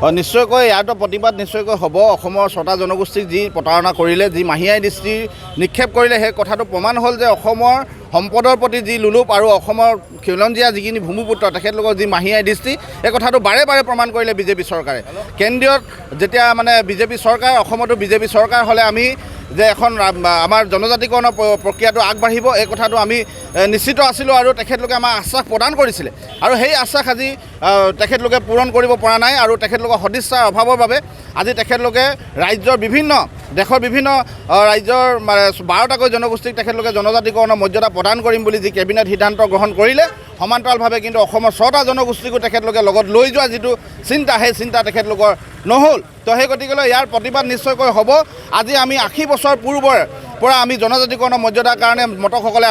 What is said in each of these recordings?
হয়, নিশ্চয়কৈ ইয়াৰতো প্ৰতিবাদ নিশ্চয়কৈ হ'ব। অসমৰ ছটা জনগোষ্ঠীক যি প্ৰতাৰণা কৰিলে, যি মাহীআই দৃষ্টি নিক্ষেপ কৰিলে, সেই কথাটো প্ৰমাণ হ'ল যে অসমৰ সম্পদৰ প্ৰতি যি লোলুপ আৰু অসমৰ খিলঞ্জীয়া যিখিনি ভূমিপুত্ৰ, তেখেতলোকৰ যি মাহীআই দৃষ্টি, এই কথাটো বাৰে বাৰে প্ৰমাণ কৰিলে বিজেপি চৰকাৰে। কেন্দ্ৰীয়ত যেতিয়া মানে বিজেপি চৰকাৰ, অসমতো বিজেপি চৰকাৰ হ'লে আমি যে এখন আমাৰ জনজাতিকৰণৰ প্ৰক্ৰিয়াটো আগবাঢ়িব, এই কথাটো আমি নিশ্চিত আছিলোঁ আৰু তেখেতলোকে আমাক আশ্বাস প্ৰদান কৰিছিলে আৰু সেই আশ্বাস আজি তেখেতলোকে পূৰণ কৰিব পৰা নাই। আৰু তেখেতলোকৰ সদিচ্ছাৰ অভাৱৰ বাবে আজি তেখেতলোকে ৰাজ্যৰ বিভিন্ন, দেশৰ বিভিন্ন ৰাজ্যৰ মানে 12টাকৈ জনগোষ্ঠীক তেখেতলোকে জনজাতিকৰণৰ মৰ্যাদা প্ৰদান কৰিম বুলি যি কেবিনেট সিদ্ধান্ত গ্ৰহণ কৰিলে, সমান্তৰালভাৱে কিন্তু অসমৰ ছটা জনগোষ্ঠীকো তেখেতলোকে লগত লৈ যোৱা যিটো চিন্তা, সেই চিন্তা তেখেতলোকৰ নহ'ল। তো সেই গতিকেলৈ ইয়াৰ প্ৰতিবাদ নিশ্চয়কৈ হ'ব। আজি আমি 80 বছৰ পূৰ্বৰ পৰা আমি জনজাতিকৰণৰ মৰ্যাদাৰ কাৰণে মটকসকলে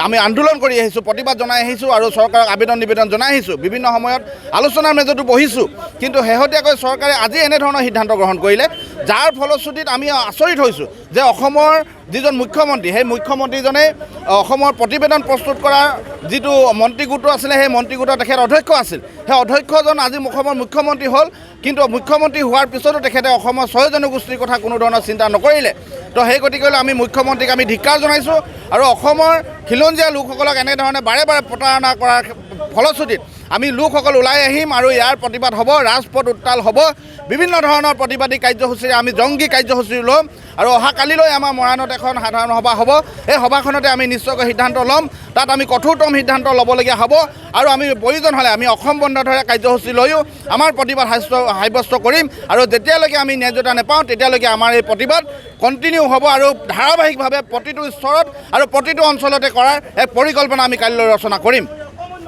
আমি আন্দোলন কৰি আহিছোঁ, প্ৰতিবাদ জনাই আহিছোঁ আৰু চৰকাৰক আবেদন নিবেদন জনাই আহিছোঁ, বিভিন্ন সময়ত আলোচনাৰ মেজতো বহিছোঁ। কিন্তু শেহতীয়াকৈ চৰকাৰে আজি এনেধৰণৰ সিদ্ধান্ত গ্ৰহণ কৰিলে, যাৰ ফলশ্ৰুতিত আমি আচৰিত হৈছোঁ যে অসমৰ যিজন মুখ্যমন্ত্ৰী, সেই মুখ্যমন্ত্ৰীজনে অসমৰ প্ৰতিবেদন প্ৰস্তুত কৰাৰ যিটো মন্ত্ৰীগোট আছিলে, সেই মন্ত্ৰীগোটৰ তেখেত অধ্যক্ষ আছিল। সেই অধ্যক্ষজন আজি অসমৰ মুখ্যমন্ত্ৰী হ'ল, কিন্তু মুখ্যমন্ত্ৰী হোৱাৰ পিছতো তেখেতে অসমৰ ছয় জনগোষ্ঠীৰ কথা কোনো ধৰণৰ চিন্তা নকৰিলে। তো সেই গতিকেলৈ আমি মুখ্যমন্ত্ৰীক আমি ধিক্কাৰ জনাইছোঁ আৰু অসমৰ খিলঞ্জীয়া লোকসকলক এনেধৰণে বাৰে বাৰে প্ৰতাৰণা কৰাৰ ফলশ্ৰুতিত আমি লোকসকল ওলাই আহিম আৰু ইয়াৰ প্ৰতিবাদ হ'ব, ৰাজপথ উত্তাল হ'ব। বিভিন্ন ধৰণৰ প্ৰতিবাদী কাৰ্যসূচীৰে আমি জংগী কাৰ্যসূচী ল'ম আৰু অহা কালিলৈ আমাৰ মৰাণত এখন সাধাৰণ সভা হ'ব। এই সভাখনতে আমি নিশ্চয়কৈ সিদ্ধান্ত ল'ম। তাত আমি কঠোৰতম সিদ্ধান্ত ল'বলগীয়া হ'ব আৰু আমি প্ৰয়োজন হ'লে আমি অসম বন্ধ ধৰে কাৰ্যসূচী লৈও আমাৰ প্ৰতিবাদ সাব্যস্ত কৰিম। আৰু যেতিয়ালৈকে আমি ন্যায্যতা নাপাওঁ, তেতিয়ালৈকে আমাৰ এই প্ৰতিবাদ কণ্টিনিউ হ'ব আৰু ধাৰাবাহিকভাৱে প্ৰতিটো স্তৰত আৰু প্ৰতিটো অঞ্চলতে কৰাৰ এক পৰিকল্পনা আমি কালিলৈ ৰচনা কৰিম।